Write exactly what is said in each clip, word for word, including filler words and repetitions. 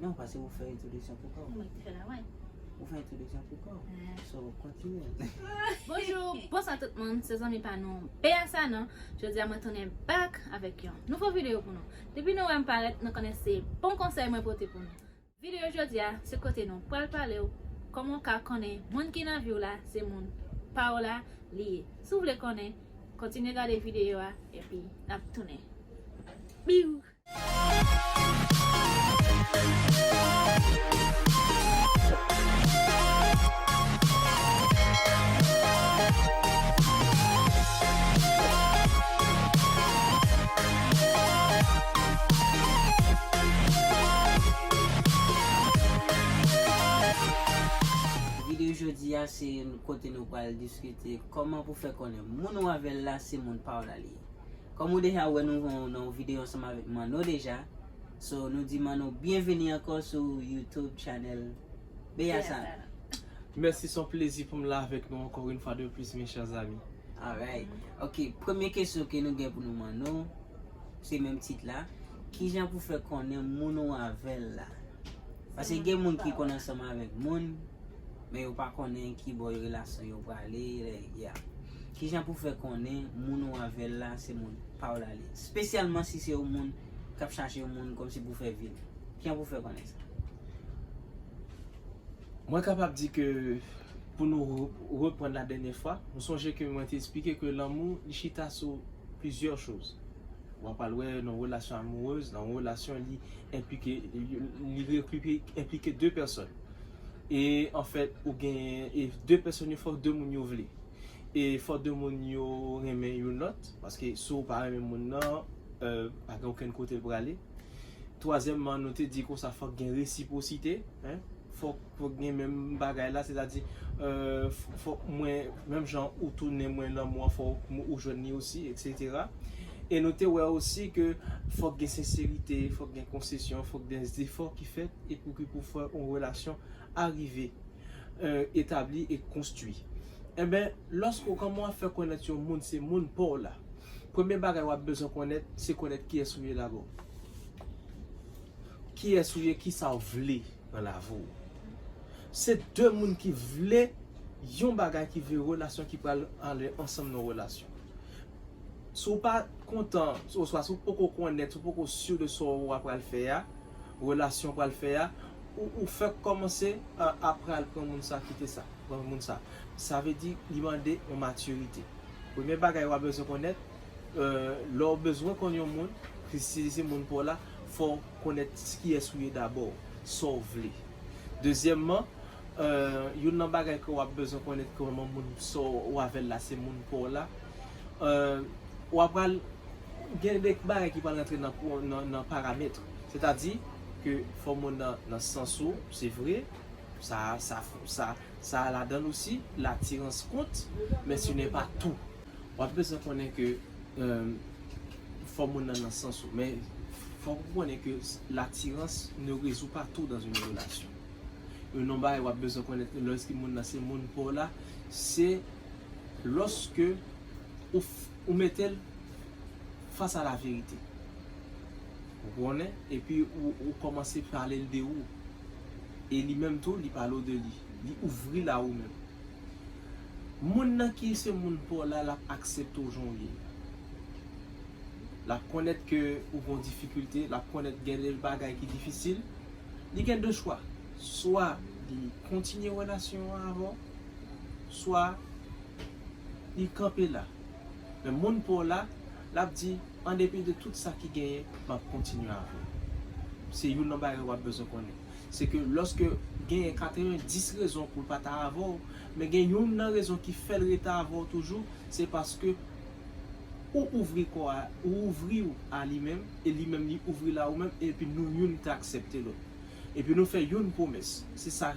Non, paske ou fè entwodiksyon pou kò w. Mwen ki te fè travay. Ou fè entwodiksyon pou kò w. Eh. So, kontinye. Bonjou, bonswa tout moun, se zanmi pa nou, Bea Sanon. Jodi a mwen tounen back avèk yon nouvo videyo pou nou. Depi nou wè m parèt, nou konnen se bon konsèy mwen pote pou nou. Videyo jodi a, se kote nou pral pale w kòman w ka konnen moun ki nan vi w la, se moun pa w la li ye. Si w vle konnen, kontinye gade videyo a, epi n ap tounen. Biw! Videyo jodi a se kote nou pral diskite kòman pou fè konnen moun ou avè l la se moun pa w la li ye. Kòm ou deja wè nou nan yon videyo ansanm avèk Manno deja. So, nou di Manno byenveni ankò sou YouTube channel Bea Sanon. Mèsi, se yon plezi pou m la avèk nou encore une fois de plus, mes chers amis. Alright. Ok, premye kesyon ke nou gen pou nou Manno, se menm tit la. Kijan pou fè konnen moun ou avè l la? Paske gen moun ki konn ansanm avèk moun, men yo pa konnen ki bò relasyon yo prale, like, yeah. Kijan pou fè konnen moun ou avè l la se moun pa w la li ye? Espesyalman si se yon moun k ap chache yon moun kòmsi pou fè vi l. Kijan pou fè konnen sa? Mwen kapab di ke pou nou re- reprann la dènyè fwa, nou sonje ke mwen te eksplike ke lanmou li chita sou plizyè choz. W ap pral wè nan relasyon amourez, nan relasyon li enplike, li rekripe, enplike de pèsòn. E anfèt, ou gen e de pèsòn yo fòk de moun yo vle. E fòk de moun yo renmen youn lòt, paske si w pa renmen moun nan, euh, pa gen okenn kote l prale. Twazyèmman, nou te di konsa fòk gen resipwosite, hein? Fòk, fòk gen menm bagay la, sètadi, euh, fòk mwen, menm jan ou tounen mwen lanmou an, fòk ou jwenn li osi, et cetera. E nou te wè osi ke fòk gen senserite, fòk gen konsesyon, fòk gen zefò ki fèt e pou ki pou fè yon relasyon arive, euh, etabli e konstwi. Enben, lòske w kòman w ap fè konèt yon moun se moun pa w la, premye bagay w ap bezwen konèt, se konèt kiyès ou ye dabò. Kiyès ou ye, kisa w vle nan lavi w. Se de moun ki vle yon bagay, ki vle relasyon, ki pral ale ansanm nan relasyon. Si w pa kontan, oswa si w poko konnèt, si w poko si de sa w ap pral fè a, relasyon pral fè a, ou, ou fèk kòmanse a, a pral pran moun sa, kite sa, pran moun sa. Sa vle di, li mande yon matirite. Premye bagay w ap bezwen konnèt, euh, lè w bezwen konn yon moun, si se moun pa w la, fò w konnèt kiyès ou ye dabò, sa w vle. Dezyèmman, euh, youn nan bagay ke w ap bezwen konnèt kòman moun sa w avè l la se moun pa w la, euh, w ap pral gen de bagay ki pral rantre nan, nan, nan paramèt. Sètadi ke fò moun nan, nan sans ou, se vre, sa, sa, sa, sa ladan l osi, latirans kont, men ce n'est pas tout. W ap bezwen konnen ke, euh, fò moun nan nan sans ou, men fò w konnen ke latirans ne résout pas tout dans une relation. Youn nan bagay w ap bezwen konnen lòske moun nan se moun pa w la, se lòske ou, f- ou mete l fas a la verite. Ou konnen, epi ou, ou kòmanse pale l de ou. E li menm tou, li pale w de li. Li ouvri l a ou menm. Moun nan ki se moun pa w la, l ap aksepte w jan w ye. L ap konnèt ke ou gon difikilte, l ap konnèt gen de bagay ki difisil. Li gen de chwa. Swa li kontinye relasyon an avè w, swa li kanpe la. Men moun pa w la, l ap di, an depi de tout sa ki genyen, m ap kontinye avè w. Se youn nan bagay w ap bezwen konnen. Se ke lòske genyen katreven dis rezon pou l pa ta avè w, men gen youn nan rezon ki fè l rete avè w toujou, se paske ou ouvri kò a, ou ouvri w a li menm, e li menm li ouvri l a ou menm, epi nou youn te aksepte lòt. Epi nou fè youn pwomès. Se sa,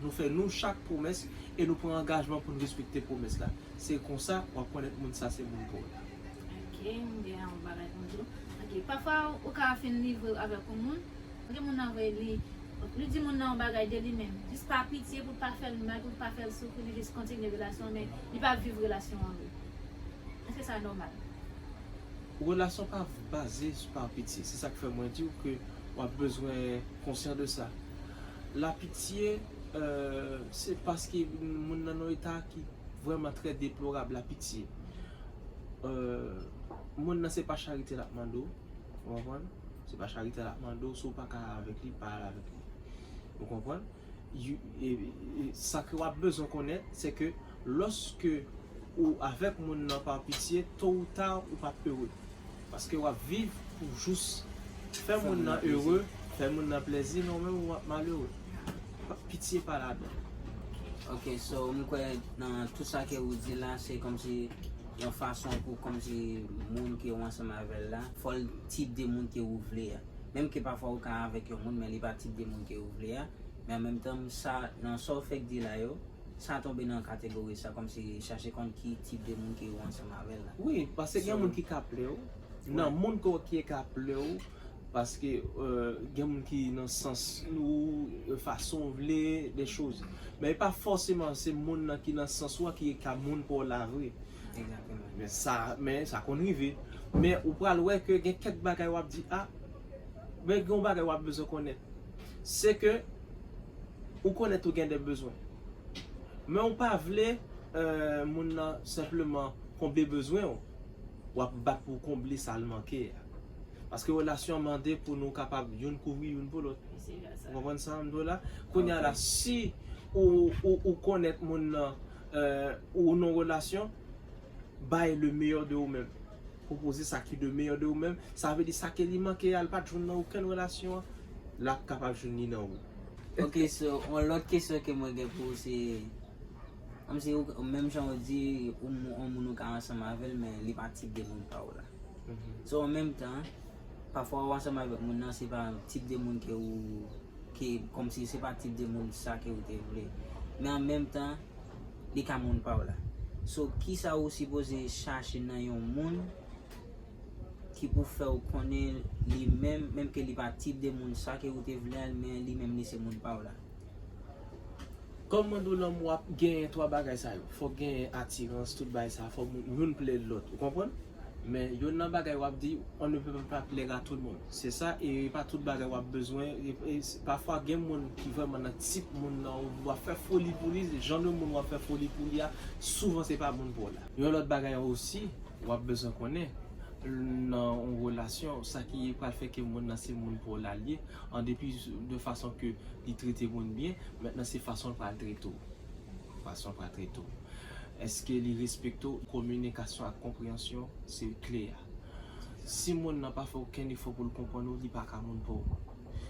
nou fè nou chak pwomès, e nou pran angajman pou n respekte pwomès la. Se konsa w ap konnèt moun sa se moun pa w la. Ok, m gen yon bagay pou m di w. Ok, pafwa ou ka fin livre avèk yon moun, gen moun nan vre li, li di moun nan yon bagay de li menm, jis pa pitye pou l pa fè l mal, pou l pa fè l soufri, li jis kontinye relasyon an, men li pa viv relasyon an vre. Èske sa nòmal? Relasyon pa baze pa pitye. Se sa k fè mwen di w ke W ap bezwen konsyan de sa. Lapitye, euh, se paske moun nan nan yon eta ki vrèman trè deplorab, lapitye. Euh, moun nan se pa charite l ap mande w, ou konprann? Se pa charite l ap mande w, si w pa ka avèk li, pa al avèk li. Ou konprann? You- e- e- sa ke w ap bezwen konnen, se ke lòske ou avèk moun nan pa pitye, to ou ta, ou p ap ere. Paske w ap viv pou jous fè moun nan ere, fè moun nan plezi, men ou menm ou ap malere. Pitye pa ladan. Ok, so m kwè nan tout sa ke ou di la, se kòmsi yon fason pou kòmsi moun ke ou ansanm avè l la, fò l tip de moun ke ou vle a. Menm ke pafwa ou ka avèk yon moun, men li pa tip de moun ke ou vle a. Men an menm tan, sa, nan sa ou fèk di la yo, sa tonbe nan kategori sa, kòmsi chache konn ki tip de moun ke ou ansanm avè l la. Wi, paske gen moun ki ka plè w. Nan moun ke w ki ka plè w, paske euh, gen moun ki nan sans ou, euh, fason w vle, de choz. Men e pa fòseman se moun nan ki nan sans ou a ki ka moun pa w la vre. Egzakteman. Men sa, men sa konn rive. Men ou pral wè ke gen kèk bagay w ap di, a, men gen yon bagay w ap bezwen konnen. Se ke ou konnen tou gen de bezwen. Men ou pa vle euh, moun nan senpleman konble bezwen w. W ap bat pou konble sa l manke a. Paske relasyon an mande pou nou kapab youn kouvri youn pou lòt. Ou konprann sa m di w la? Kounye a la, si ou, ou, ou konnen moun nan euh, ou nan relasyon, bay le meilleur de ou menm. Pwopoze sa ki le meilleur de ou menm. Sa vle di sa ke li manke a, l pa t jwenn nan okenn relasyon an, l ap kapab jwenn li nan ou. Ok, so, yon lòt kesyon ke mwen gen pou ou se, kòmsi ou, menm jan ou di, ou, yon moun ou ka ansanm avè l, men li pa tip de moun pa w la. So, an menm tan, pafwa ou ansanm avèk moun nan, se pa tip de moun ke ou, ke, kòmsi se pa tip de moun sa ke ou te vle. Men an menm tan, li ka moun pa w la. So, kisa ou sipoze chache nan yon moun ki pou fè w konnen li menm, menm ke li pa tip de moun sa ke ou te vle a, men li menm li se moun pa w la? Kòm mwen di w, lòm w ap genyen twa bagay sa yo. Fòk genyen atirans, tout bagay sa, fòk moun- youn plè lòt. Ou konprann? Men youn nan bagay w ap di, on ne peut pas plaire à tout le monde. Se sa, e pa tout bagay w ap bezwen. E, e, pafwa gen moun ki vrèman nan tip moun nan, w ap fè foli pou li, jan de moun w ap fè foli pou li a, souvan se pa moun pa w la. Yon lòt bagay osi, w ap bezwen konnen, nan yon relasyon, sa ki pral fè ke moun nan se moun pa w la l ye, an depi de fason ke li trete moun byen, mentnan se fason l pral trete w. Fason l pral trete w. Èske li respekte w? Kominikasyon ak konpreyansyon se kle a. Si moun nan pa fè okenn efò pou l konprann ou, li pa ka moun pa w.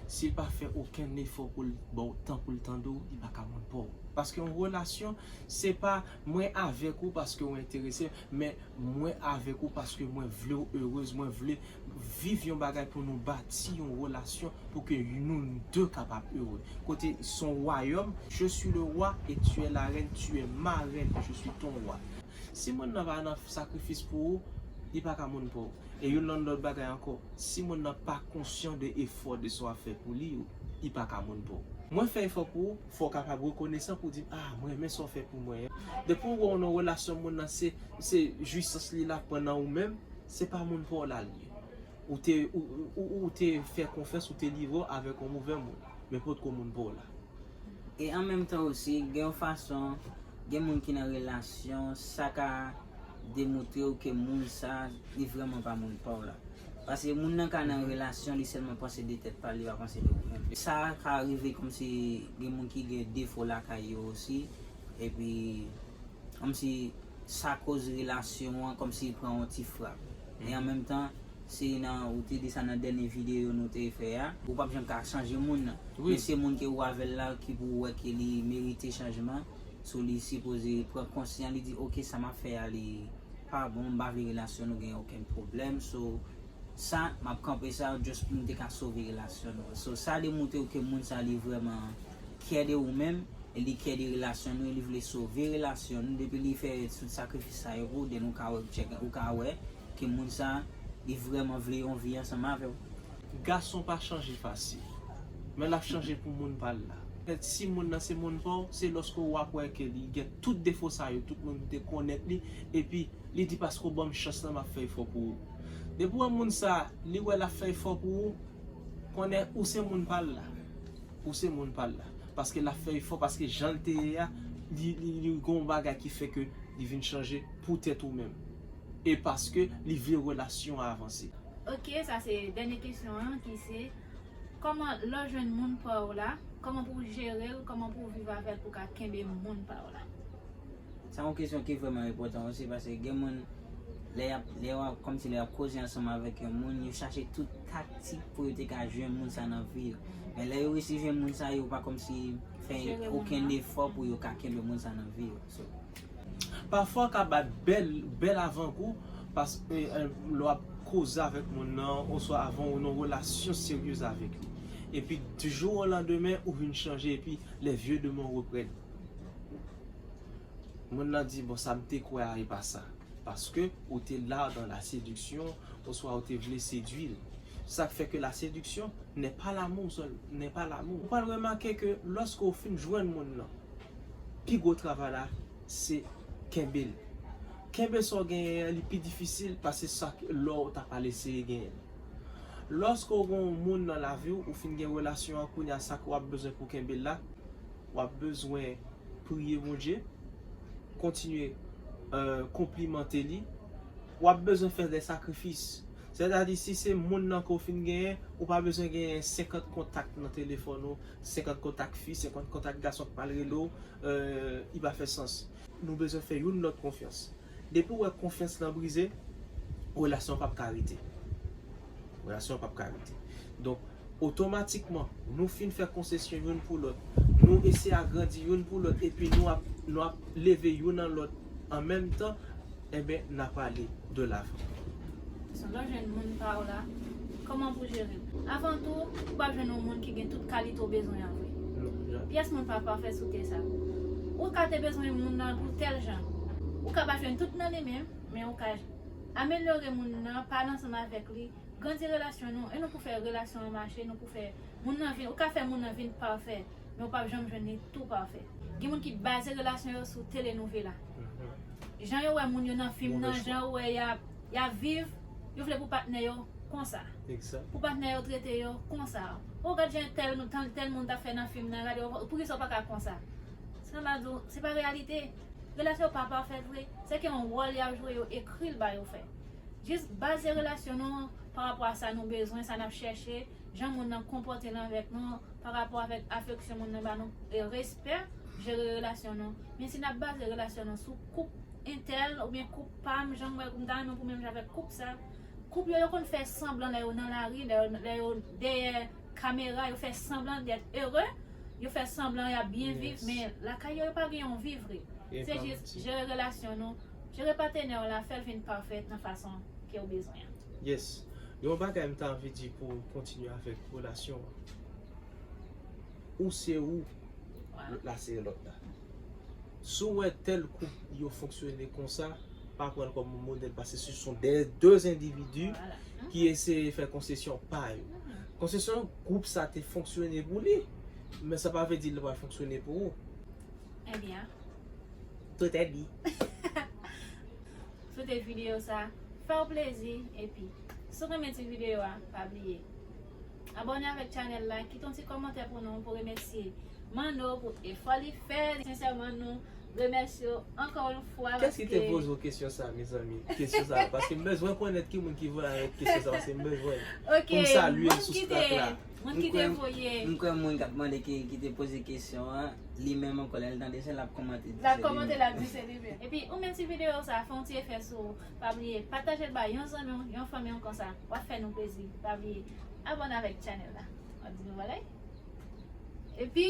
Si l pa fè okenn efò pou l ba w tan pou l tande w, li pa ka moun pa w. Paske yon relasyon, se pa mwen avèk ou paske w enterese, men mwen avèk ou paske mwen vle w erez, mwen vle viv yon bagay pou nou bati yon relasyon pou ke nou de kapab ere. Kote s on wayòm, je suis le roi et tu es la reine, tu es ma reine, je suis ton roi. Si moun nan pa nan sakrifis pou ou, li pa ka moun pa w. E youn nan lòt bagay ankò, si moun nan pa konsyan de efò de sa w ap fè pou li, li pa ka moun pa w. Mwen fè efò pou ou, fò w kapab rekonesan pou w di m, a, mwen renmen sa w fè pou mwen an. Depi w wè w nan relasyon moun nan se, se jwisans li l ap pran nan ou menm, se pa moun pa w la l ye. Ou te, ou, ou, ou te fè konfyans, ou te livre w avèk yon movè moun, men potko moun pa w la. E an menm tan osi, gen yon fason, gen moun ki nan relasyon, sa ka demontre w ke moun sa, li vrèman pa moun pa w la. Paske moun nan ka nan relasyon, li sèlman panse de tèt pa l, li pa panse de ou menm. Sa ka rive kòmsi gen moun ki gen defo lakay yo osi, epi kòmsi sa koz relasyon an kòmsi pran yon ti frap. E an menm tan, se nan, ou te di sa nan dènye videyo nou te fè a, ou p ap janm ka chanje moun nan. Men se moun ke ou avè l la ki pou wè ke li merite chanjman. So li sipoze pran konsyan, li di, ok, sa m ap fè a, li pa bon, m pa vle relasyon nou gen okenn pwoblèm. So sa, m ap kanpe sa just pou m te ka sove relasyon nou. So sa demontre w ke moun sa li vrèman care de ou menm, e li care de relasyon nou, e li vle sove relasyon nou. Depi li fè tout sakrifis sa yo pou ou, then ou ka wè, check, ou ka wè ke moun sa, li vrèman vle yon vi ansanm avè w. Gason pa chanje fasil, men l ap chanje pou moun pa l la. Si moun nan se moun pa w, se lòske w ap wè ke li gen tout defo sa yo, tout moun te konnèt li, epi li di, paske w ban m chans lan, m ap fè efò pou ou. Depi w wè moun sa, li wè l ap fè efò pou ou, Konnen ou se moun pa l la. Ou se moun pa l la. Paske l ap fè efò, paske jan l te ye a, li, li, li gen yon bagay ki fè ke li vin chanje pou tèt ou menm. E paske li vle relasyon an avanse. Ok, sa se dènye kesyon an ki se, kòman lè w jwenn moun pa w la, kòman pou w jere l, kòman pou w viv avè l pou w ka kenbe moun pa w la? Sa yon kesyon ki vrèman enpòtan osi, paske gen moun, lè y ap, lè y ap, kòmsi lè y ap koze ansanm avèk yon moun, yo chache tout taktik pou yo te ka jwenn moun sa nan vi yo. Men lè yo resi jwenn moun sa, yo pa kòmsi fè okenn efò pou yo ka kenbe moun sa nan vi yo. So, pafwa w ka bat bèl, bèl avangou, paske, eh, lè w ap koze avèk moun nan, oswa avan ou nan relasyon seryez avèk li. Epi, du jour au lendemain, ou vin chanje, epi les vieux démons reprennent. Moun nan di, bon, sa m te kwè a, e pa sa. Paske ou te la dans la séduction, oswa ou te vle sedui l. Sa k fè ke la séduction n'est pas l'amour seul, n'est pas l'amour. Ou pral remake ke lòske w fin jwenn moun nan, pi gwo travay la, se kenbe l. Kenbe sa w genyen an, li pi difisil pase sa k-, lè w ta pral eseye genyen l. Lòske w gen yon moun nan lavi w, ou fin gen relasyon an, kounye a sa ke w ap bezwen pou kenbe l la, w ap bezwen priye Bondye, kontinye, euh, konplimante li, w ap bezwen fè de sakrifis. Sètadi, si se moun nan ke w fin genyen, ou pa bezwen genyen senkant kontak nan telefòn ou, senkant kontak fi, senkant kontak gason k pral rele w, euh, li pa fè sans. Nou bezwen fè youn lòt konfyans. Depi w wè konfyans lan brize, relasyon an p ap ka rete. Relasyon an p ap ka rete. Donk, otomatikman, nou fin fè konsesyon youn pou lòt. Nou eseye agrandi youn pou lòt, epi nou ap, nou ap leve youn an lòt an menm tan, enben, n ap ale de lavan. Lè w jwenn moun pa w la, kòman pou jere l? Avan tou, ou p ap jwenn yon moun ki gen tout kalite w bezwen an vre. Non, ja. Pyès moun pa pafè sou tè sa. Ou ka te bezwen moun nan pou tèl jan. Ou ka pa jwenn tout nan li menm, men ou ka amelyore moun nan, pale ansanm avèk li, grandi relasyon nou, e nou pou fè relasyon an mache, nou pou fè moun nan vin, ou ka fè moun nan vin pafè, men ou p ap janm jwenn li tou pafè. Gen moun ki baze relasyon yo sou telenouvela. Mhm. Jan yo wè moun yo nan fim nan, jan yo wè y ap, y ap viv, yo vle pou patnè yo konsa. Exact. Pou patnè yo trete yo konsa. Ou gad jan tèl, tèl, tèl moun t ap fè nan fim nan, gade, ou, poukisa ou pa ka konsa? Sa m ap di w, se pa reyalite. Relasyon yo pa pafè vre. Se ke yon wòl y ap jwe, yo ekri l ba yo fè. Jis baze relasyon nou pa rapò a sa nou bezwen, sa n ap chèche, jan moun nan konpòte l avèk nou, pa rapò avèk afeksyon moun nan ba nou, e respè, jere relasyon nou. Men si n ap baze relasyon nou sou koup entèl oubyen koup pa m, jan m wè m ta renmen pou menm jan avèk koup sa, koup yo, yo konn fè sanblan lè yo nan lari, lè yo, lè yo dèyè kamera, yo fè sanblan d'être heureux, yo fè sanblan y ap byen viv, men lakay yo, yo pa gen yon vi vre. Se jis jere relasyon nou, jere patenè w la, fè l vin pafè nan fason ke w bezwen an. Yes. Gen yon bagay m ta anvi di pou kontinye avèk relasyon an. Ou se ou, lòt la se lòt la. Si w wè tèl koup yo fonksyone konsa, pa pran l kòm yon modèl, paske se sont des deux individus ki eseye fè konsesyon pa yo. Konsesyon, gwoup sa te fonksyone pou li, men sa pa vle di l pral fonksyone pou ou. Ebyen, tout est dit. Sou te videyo sa, fè w plezi, epi si w renmen ti videyo a, pa bliye abòne avèk chanèl la, kite yon ti kòmantè pou nou, pou remèsye Manno pou efò li fè. Sensèman, nou remèsye w ankò yon fwa. Kiyès ki te poze w kesyon sa, mezanmi? Kesyon sa, paske m bezwen konnen ki moun ki voye kesyon sa, paske m bezwen l. Ok, pou m salye l sou strat la. Moun ki te voye. M kwè moun k ap mande ki, ki te poze kesyon an, li menm ankò, lè l tande sa, l ap kòmante, l ap kòmante, l ap di se li menm. Epi, ou menm, si videyo sa fè yon ti efè sou ou, pa bliye pataje l ba yon zanmi w, yon fanmi w, konsa w ap fè nou plezi. Pa bliye abòne avèk chanèl la. W ap di nou bagay. Epi,